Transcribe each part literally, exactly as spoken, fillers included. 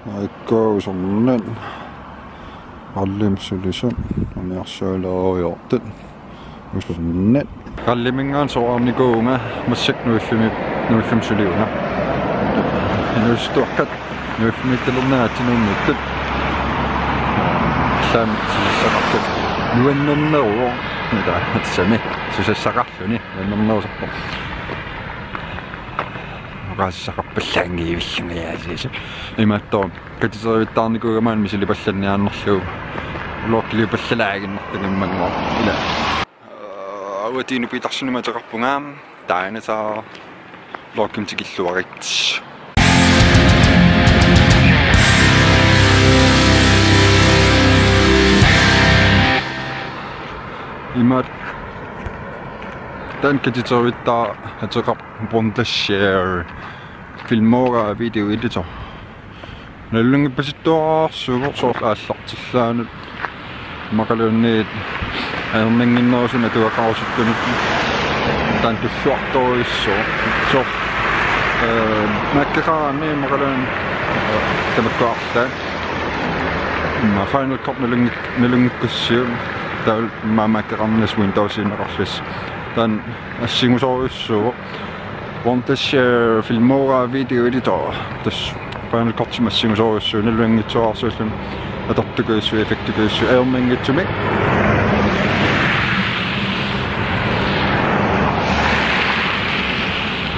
Aikkausarnat. Qallimik sulisut. Uniarsualeriortut. Usornat. Qalliminngaanniit soraarnikuuvunga massakkut Nuiffimi, Nuiffimi suliuna. Inuusuttuaqqat Nuiffimiittalernaatsinuunniittut. Allaammi susassaqartut. Nuannerneruvoq. Nita, tassami. Susassaqarluni. Nuannernerusarpoq. Oqaaseqarpallaanngivillunga, jaasiisu. Imaattoq katiterivittarnikuugama misilipallanniaannarlugu. Vlogiliupallalaaginnartagimmanngua. Ila. Aa, uatiinut piitarsinimaateqarpunga. Taanna saa vlogimut tikilluarit. Imaattoq taanna katiterivittaa ateqarpoq Wondershare Filmora video editor. Nalunngippasittuararsuuvoq soorlu aallartillaanut imaluunniit ajornannginnerusumik atugaqarusuttunut taanna tulluartorujussuuvoq. Soorlu, eh, Maceqaraanni imaluunniit, eh, tamakkuarta. Immaqa Final Cut nalunngik-, nalunngikkussiuk taava immaqa Maceqarnissaq Windowsiinnaqarlusi. Taanna assingusorujussuuvoq. Wondershare Filmora video editor. Tassa Final Cutimik assingusorujussuuvoq, nalunngippasittuararsuulluni atortukujussuit, effektikujussuit ajornanngitsumik.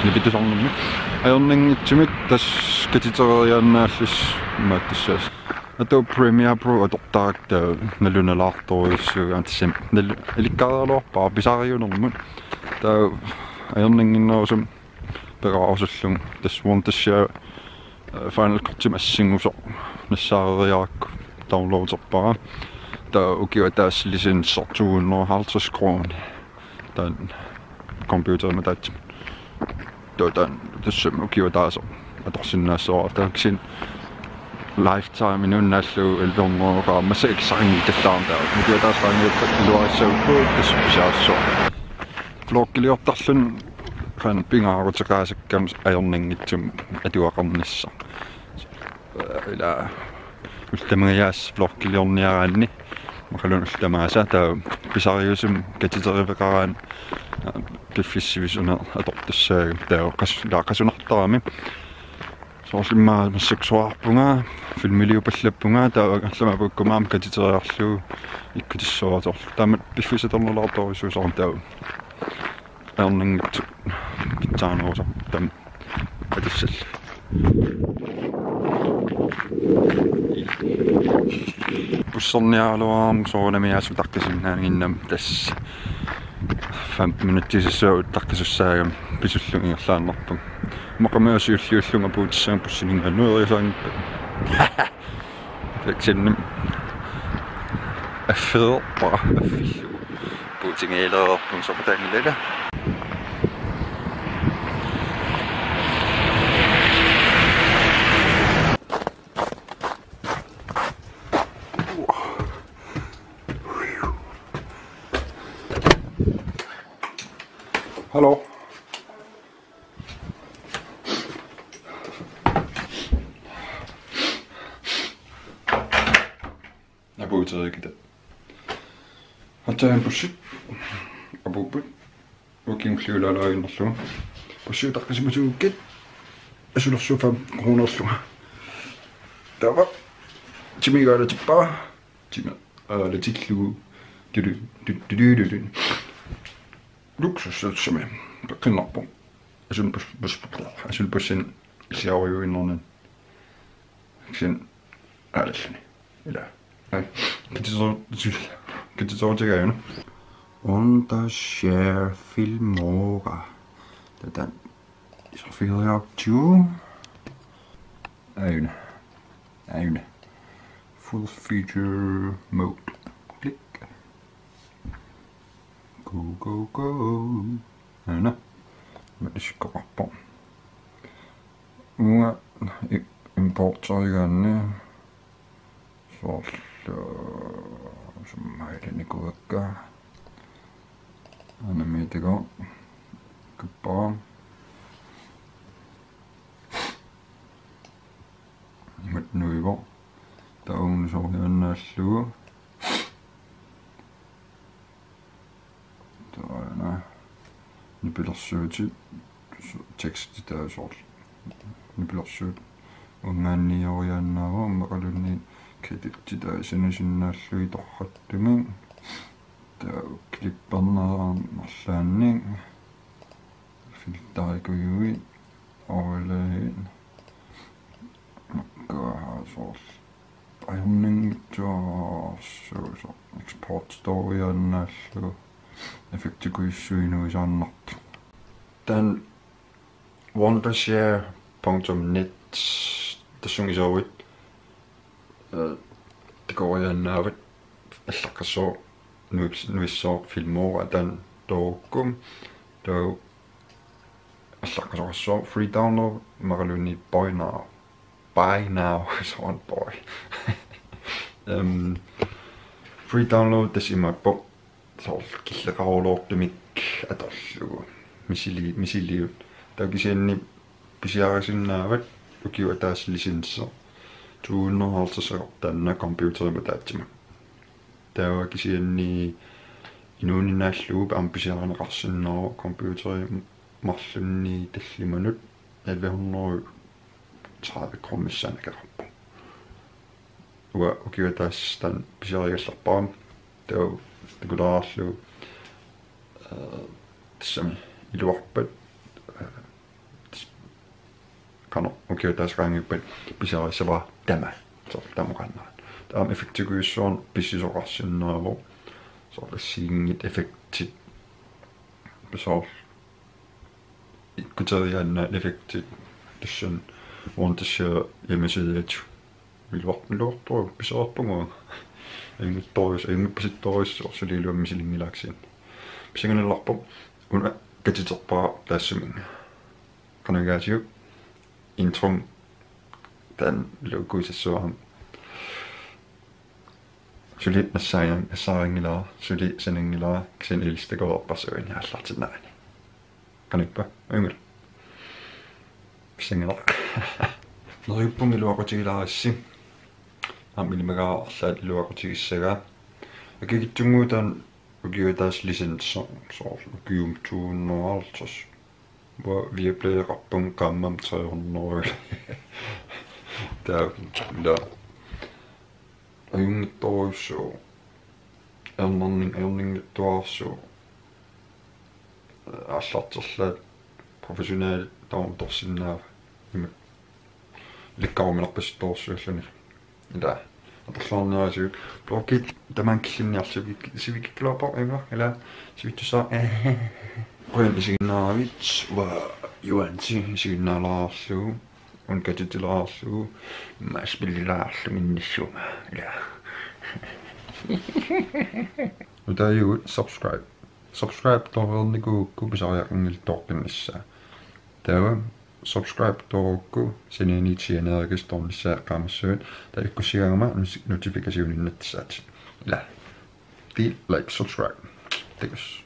Nipitusarnermi. Ajornanngitsumik tassa katitereriaannaallusi imaattussaas. Adobe Premiere Pro atortaratta nalunalaartorujussuuvoq, tassami. Nal-, ilikkariaraluarpara pisariunermut. Taava ajornannginnerusumik peqarusullugu tassa Wondershare, eh, Final Cutimik assingusoq nassaarereerakku downloaderpara. Taava ukioq ataaseq licensertuugunneru halvtreds kroner. Taanna computerimut ataatsimut. Taava taanna tassami ukioq ataaseq atorsinnaassavara. Taava kisianni lifetime inunnaallu elleve hundrede qaammassaq ikisaqanngikkallaarnata. Ukioq ataaseq qaangiuppat iluarissagukku tassa pisaassooq. Vlogiliortarluni qanoq pingaaruteqaasakkami ajornanngitsumik atugaqarnissaq. Ila ullut tamaasa vlogiliorniaraanni imaluunniit ullut tamaasa taava pisariusumik katiteriveqaraanni, aa, piffissaq sivisuneq atortussaagami taava qas-, ila qasunartarami. Soorlu immaqa massakkut soraarpunga, filmiliupallappunga, taava allamik apuukkumaarama katiteriarlugu ikkutissuartorlu. Taama piffissaq atornerulaartorujussuusarami taava. Ajornanngitsoq pitsaanerusarpoq taama atissallu. Busserniaraluarama soorunami aasiit utaqqisinnaaginnama tassa femten minutsit sissuaq utaqqisussaagamik pisullugu ingerlaannarpunga. Maqami siulliullunga puutissanga bussininngaanniit nueriusaanngippat. Taxinimi affeerpara affillugu. Puutingiileerpunga soqutaanngilanga. Hallo. Apuuteriikita. Aatsaat bussit apuupput. Ukiumullu ulaalaarinnarlugu. Bussi utaqqisimasuukkit. Asulersuuffa korunerlunga. Taava. Timiga aalatippara. Timi aalatillugu. Tudu, tudu, tudu, tudu. Luksussussami. Peqqinnarpoq. Asul bus, bus, asul bussin issiarujuinnarnani. Kisianni aalalluni. Ila. Ai. Katiteru-, katiterutigaajuna. Wondershare Filmora. Taava taanna iserfigeriartigu. Aajuna. Aajuna. Full feature mode. Click. Go, go, go. Aana. Malisikkoqarpoq. Uunga i-, importerigaanni soorlu summailinikuuakka. Anamiitigo. Kuppaa. Imut nuivoq. Taava uunga nusooriaannaallugu. Taava una nipilersuutit, teksti taava soorlu nipilersuut unngaannioriaannaavoq, immaqaluunniit kreditsit taava sanasinnaallugit torrattumik. Taava klippernera marlaannik. Filterikujuit, overlay. Makkaa soorlu ajornanngitsuararsuusoq, exportitoriaannaallugu effektikujussuit nuisaannartut. Taanna wondershare punktum net tassunga isaarit, eh, takoriaannaavat allaqqassooq nuis-, nuissooq filmoora taanna toorukku. Taava allaqqasoqassooq free download immaqaluunniit buy now. Buy now, soorlu buy. Øhm, free download tassa imaappoq soorlu killeqarulortumik atorlugu. Misili-, misiliut. Taava kisianni pisiarisinnaavat ukioq ataaseq licensi to hundrede og halvtreds taanna computerimut ataatsimut. Taava kisianni inuuninni naallugu aamma pisiarineqarsinnaavoq, computeri marlunni tallimanut elleve hundrede tredive kroner missaani akeqarpoq. Uanga ukioq ataaseq taanna pisiarigallarpara. Taava takulaarlugu, eh, tassami iluarpat, eh, qanoq ukioq ataaseq qaangiuppat pisiarissavara tamaat. Soorlu tamoqannaat. Taava effektikujussuarnik pissisoqarsinnaavoq. Soorlu assigiinngitsut effektit. Soorlu ikkuteriaannaat effektit. Tassani wondershare hjemmesideatu. Iluar-, iluartoq pisarpunga. Ajunngitsorujussuaq, ajunngipasittorujussuaq, suli iluamik misilinngilaat kisianni. Pissanganarpoq una katiterpara taassuma. Qanoq igaasiuk introm taanna logo sassuarmi. Suli nassaajan-, nassaarinngilara, suli sananngilara, kisianni ilissi takoreerparsi uani aallartinnerani. Qanoq ippa, ajunngilaq. Pissanganaq. Neriuppunga iluaqutigilaarissi. Aamma ilimagaara arlaat iluaqutigissagaa. Akikitsunnguup taanna ukioq ataaseq licensi soorlu ukiumut to hundrede og halvtreds. Uanga Viaplayeqarpunga qaammammi tre hundrede. Taava ila ajunngitsorujussuuvoq. Ajornarning-, ajornanngitsuararsuuvoq. Aallarterlaat professionel tamarmi atorsinnaava. Ima ilikkaruminarpasittorujussuulluni. Ila atorluarniarisiuk. Blogit tamaanga killinniarlugu sivikik-, sivikikkaluarpoq, ima, ila sivitsussaq. Qujanaq isiginnaaravit, uanga Juansi isiginnaalaarlugu, una katitilaarlugu, immaqa spillilaarlugu innissuunga. Ila. Nutaajugut subscribe. Subscribe tooreernikuugukku pisariaqanngilaq tooqqinnissaa. Taava subscribe toorukku saniani sianeerikassi toornissaa eqqaamassavat, taava ikkussigaangama noti-, notificationiinnassaatit. Ila. Del, like, subscribe. Takuss.